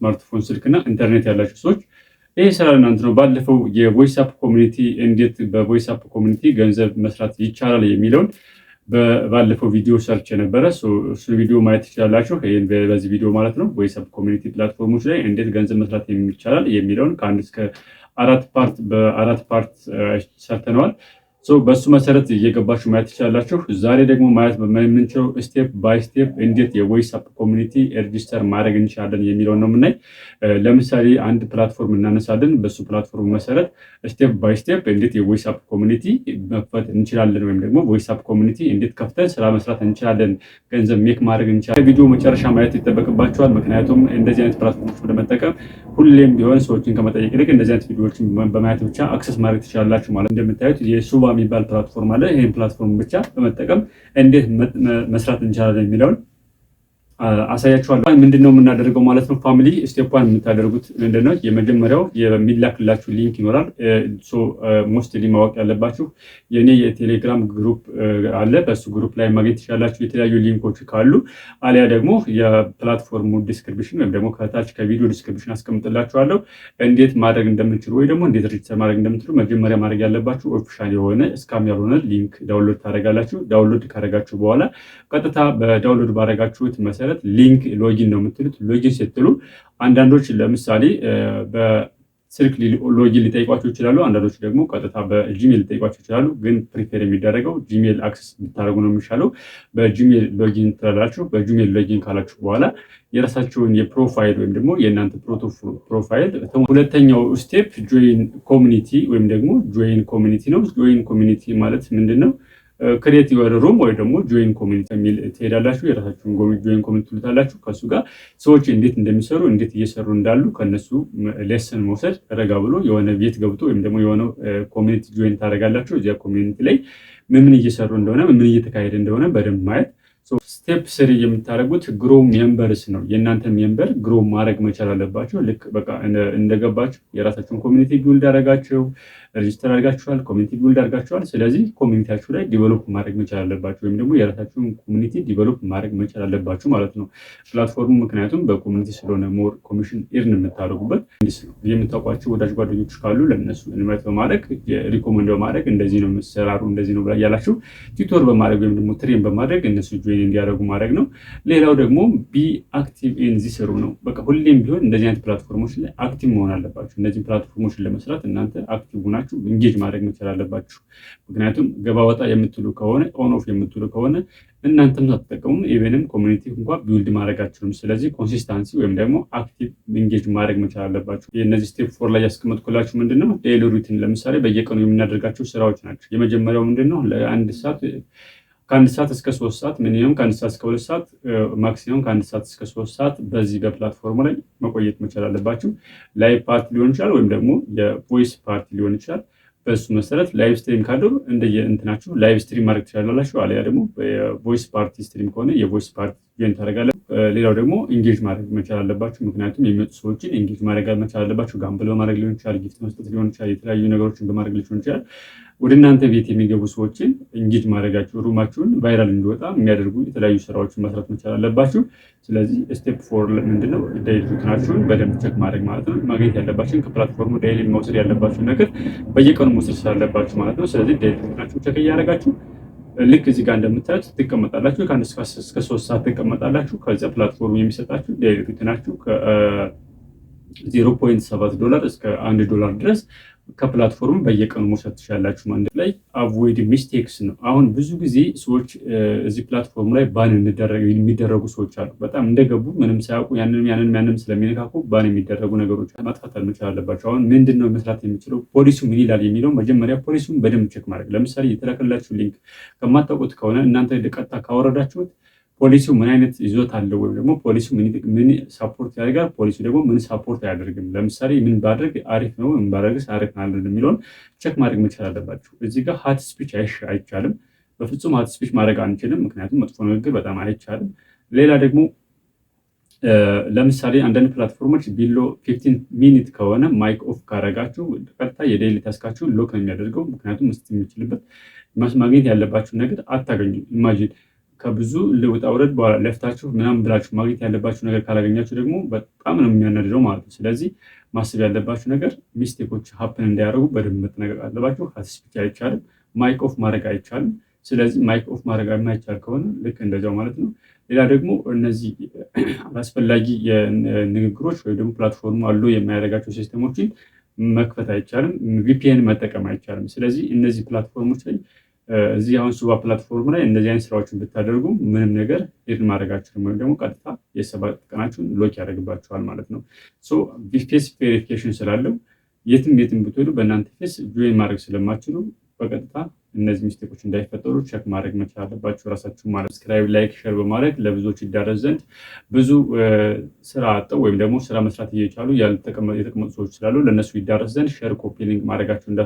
ስማርትፎን ስልክና ኢንተርኔት ያላችሁ ሰዎች ይህ ስራ ለእናንተ ነው። ባለፈው የ voice app community፣ እንዴት በ voice app community ገንዘብ መስራት ይቻላል የሚለውን ባለፈው ቪዲዮ ሰርቼ ነበረ። እሱን ቪዲዮ ማየት ትችላላችሁ። ይህን በዚህ ቪዲዮ ማለት ነው። Voice app community platform ኦች ላይ እንዴት ገንዘብ መስራት ይቻላል የሚለውን ከአንድ እስከ አራት part፣ በአራት part ሰርተነዋል። በሱ መሰረት እየገባችሁ ማየት ትችላላችሁ። ዛሬ ደግሞ ማየት የምንችለው step by step እንዴት የ voice app community register ማድረግ እንችላለን የሚለውን ነው የምናይ። ለምሳሌ አንድ platform እናነሳለን። በሱ platform መሰረት step by step እንዴት የ voice app community መክፈት እንችላለን፣ ወይም ደግሞ voice app community እንዴት ከፍተን ስራ መስራት እንችላለን፣ ገንዘብ make ማድረግ እንችላለን። ቪዲዮ መጨረሻ ማየት ይጠበቅባችኋል። ምክንያቱም እንደዚህ አይነት platform ኦች ለመጠቀም ሁሌም ቢሆን ሰዎችን ከመጠየቅ ይልቅ እንደዚህ አይነት ቪዲዮዎችን በማየት ብቻ access ማድረግ ትችላላችሁ። ማለት እንደምታዩት የሱባ የሚባል platform አለ። ይህን platform ብቻ በመጠቀም እንዴት መስራት እንችላለን የሚለውን አሳያችኋለሁ። ምንድን ነው የምናደርገው ማለት ነው? Family፣ step one የምታደርጉት ምንድነው? የመጀመሪያው የሚላክላችሁ link ይኖራል። Mostly ማወቅ ያለባችሁ የእኔ የቴሌግራም group አለ። በሱ group ላይ ማግኘት ትችላላችሁ የተለያዩ link ኦች ካሉ፣ አሊያ ደግሞ የ platform ኡ description ወይም ደግሞ ከታች ከቪዲዮ description አስቀምጥላችኋለሁ እንዴት ማድረግ እንደምትችሉ ወይ ደግሞ እንዴት register ማድረግ እንደምትችሉ። መጀመሪያ ማድረግ ያለባችሁ official የሆነ scam ያልሆነ link download ታደርጋላችሁ። Download ካደረጋችሁ በኋላ ቀጥታ በ download ባደረጋችሁት መሰረት link login ነው የምትሉት። Login ስትሉ አንዳንዶች ለምሳሌ በስልክ login ሊጠይቋችሁ ይችላሉ። አንዳንዶች ደግሞ ቀጥታ በ Gmail ሊጠይቋችሁ ይችላሉ። ግን prefer የሚደረገው Gmail access ብታደርጉ ነው የሚሻለው። በ Gmail login ትላላችሁ። በ Gmail login ካላችሁ በኋላ የራሳችሁን የ profile ወይም ደግሞ የእናንተ profile። ሁለተኛው step join community ወይም ደግሞ join community ነው። Join community ማለት ምንድን ነው? Create your room ወይ ደግሞ join community የሚል ትሄዳላችሁ። የራሳችሁን join community ትሉታላችሁ። ከእሱ ጋር ሰዎች እንዴት እንደሚሰሩ፣ እንዴት እየሰሩ እንዳሉ ከነሱ lesson መውሰድ፣ ረጋ ብሎ የሆነ ቤት ገብቶ ወይም ደግሞ የሆነ community join ታደርጋላችሁ። እዚያ community ላይ ምን ምን እየሰሩ እንደሆነ፣ ምን እየተካሄደ እንደሆነ በደንብ ማየት። Step three የምታደርጉት grow members ነው። የእናንተ member grow ማድረግ መቻል አለባቸው። ልክ በቃ እንደገባችሁ የራሳችሁን community build አደረጋችሁ፣ register አድርጋችኋል፣ community build አድርጋችኋል። ስለዚህ community ያችሁ ላይ develop ማድረግ መቻል አለባችሁ፣ ወይም ደግሞ የራሳችሁን community develop ማድረግ መቻል አለባችሁ ማለት ነው። Platform ኡ ምክንያቱም በ community ስለሆነ more commission earn የምታደርጉበት ነው። የምታውቋቸው ወዳጅ ጓደኞች ካሉ ለእነሱ invite በማድረግ፣ recommend በማድረግ፣ እንደዚህ ነው የምሰራሩ፣ እንደዚህ ነው እያላችሁ tutor በማድረግ ወይም ደግሞ train በማድረግ እነሱ join እንዲያደርጉ ማድረግ ነው። ሌላው ደግሞ be active in this room ነው። በቃ ሁሌም ቢሆን እንደዚህ አይነት platform ኦች ላይ active መሆን አለባችሁ። እነዚህን platform ኦችን ለመስራት እናንተ active ሆናችሁ engage ማድረግ መቻል አለባችሁ። ምክንያቱም ገባ ወጣ የምትሉ ከሆነ፣ on off የምትሉ ከሆነ እናንተም ሳትጠቀሙም even ም community እንኳ build ማድረግ አትችሉም። ስለዚህ consistency ወይም ደግሞ active engage ማድረግ መቻል አለባችሁ። የእነዚህ step four ላይ ያስቀመጥኩላችሁ ምንድነው? Daily routine፣ ለምሳሌ በየቀኑ የምናደርጋቸው ስራዎች ናቸው። የመጀመሪያው ምንድነው? ለአንድ ሰዓት፣ ከ1 ሰዓት እስከ 3 ሰዓት minimum፣ ከ1 ሰዓት እስከ 2 ሰዓት maximum፣ ከ1 ሰዓት እስከ 3 ሰዓት በዚህ በ platform ኡ ላይ መቆየት መቻል አለባችሁ። Live party ሊሆን ይችላል ወይም ደግሞ የ voice party ሊሆን ይችላል። በሱ መሰረት live stream ካለው እንደየ እንትናችሁ live stream ማድረግ ትችላላችሁ። አለያ ደግሞ የ voice party stream ከሆነ የ voice party join ታደርጋላችሁ። ሌላው ደግሞ engage ማድረግ መቻል አለባችሁ። ምክንያቱም የሚመጡ ሰዎችን engage ማድረግ መቻል አለባችሁ። Gamble በማድረግ ሊሆን ይችላል፣ gift መስጠት ሊሆን ይችላል፣ የተለያዩ ነገሮችን በማድረግ ሊሆን ይችላል። ወደ እናንተ ቤት የሚገቡ ሰዎችን engage ማድረጋችሁ room ኣችሁን viral እንዲወጣ የሚያደርጉ የተለያዩ ስራዎችን መስራት መቻል አለባችሁ። ስለዚህ step four ምንድነው? Daily routine ኣችሁን በደንብ check ማድረግ ማለት ነው። ማግኘት ያለባችሁን ከ platform ኡ daily መውሰድ ያለባችሁን ነገር በየቀኑ መውሰድ ስላለባችሁ ማለት ነው። ስለዚህ daily routine ኣችሁን check እያደረጋችሁ ልክ እዚህ ጋር እንደምታዩት ትቀመጣላችሁ። ከ1 እስከ 3 ሰዓት ትቀመጣላችሁ። ከዚያ platform ኡ የሚሰጣችሁ daily routine ኣችሁ ከ0.7 ዶላር እስከ 1 ዶላር ድረስ ከ platform ኡ በየቀኑ መውሰድ ትችላላችሁ። ማለት ላይ avoid mistakes ነው። አሁን ብዙ ጊዜ ሰዎች እዚህ platform ላይ ban የሚደረጉ ሰዎች አሉ። በጣም እንደገቡ ምንም ሳያውቁ ያንንም ያንንም ያንንም ስለሚነካኩ ban የሚደረጉ ነገሮች ማጥፋት መቻል አለባቸው። አሁን ምንድን ነው መስራት የሚችለው፣ ፖሊሲው ምን ይላል የሚለው መጀመሪያ ፖሊሲውን በደንብ check ማድረግ። ለምሳሌ የተላከላችሁ link ከማታውቁት ከሆነ እናንተ ቀጥታ ካወረዳችሁት ፖሊሲው ምን አይነት ይዞት አለው ወይም ደግሞ ፖሊሲው ምን support ያደርጋል፣ ፖሊሲው ደግሞ ምን support አያደርግም። ለምሳሌ ምን ባደርግ አሪፍ ነው፣ ምን ባደርግስ አሪፍ ነው የሚለውን check ማድረግ መቻል አለባችሁ። እዚህ ጋር hate speech አይቻልም፣ በፍጹም hate speech ማድረግ አንችልም፣ ምክንያቱም መጥፎ ንግግር በጣም አይቻልም። ሌላ ደግሞ ለምሳሌ አንዳንድ platform ኦች below 15 minute ከሆነ mic off ካረጋችሁ ቀጥታ የ daily task ኣችሁ lock ነው የሚያደርገው። ምክንያቱም መስጠት የሚችልበት ማግኘት ያለባችሁ ነገር አታገኙም። Imagine ከብዙ ውጣ ውረድ በኋላ ለፍታችሁ ምናምን ብላችሁ ማግኘት ያለባችሁ ነገር ካላገኛችሁ ደግሞ በጣም ነው የሚያናድደው ማለት ነው። ስለዚህ ማሰብ ያለባችሁ ነገር mistake ኦች happen እንዳያደርጉ በደንብ መጠንቀቅ አለባችሁ። Hate speech አይቻልም፣ mic off ማድረግ አይቻልም። ስለዚህ mic off ማድረግ የማይቻል ከሆነ ልክ እንደዚያው ማለት ነው። ሌላ ደግሞ እነዚህ አላስፈላጊ ንግግሮች ወይም ደግሞ platform ኡ allow የማያደርጋቸው system ኦችን መክፈት አይቻልም። VPN መጠቀም አይቻልም። ስለዚህ እነዚህ platform ኦች ላይ፣ እዚህ አሁን ሱባ platform ላይ እንደዚህ አይነት ስራዎችን ብታደርጉ ምንም ነገር earn ማድረግ አትችሉም ወይም ደግሞ ቀጥታ የ7 ቀናችሁን lock ያደርግባችኋል ማለት ነው። So face verification ስላለው የትም የትም ብትሄዱ በእናንተ face join ማድረግ ስለማትችሉ በቀጥታ እነዚህ mistake ኦች እንዳይፈጠሩ check ማድረግ መቻል አለባችሁ ራሳችሁ ማለት። Subscribe፣ like፣ share በማድረግ ለብዙዎች ይዳረስ ዘንድ፣ ብዙ ስራ አጥተው ወይም ደግሞ ስራ መስራት እየቻሉ የተቀመጡ ሰዎች ስላሉ ለእነሱ ይዳረስ ዘንድ share፣ copy link ማድረጋችሁ እንዳ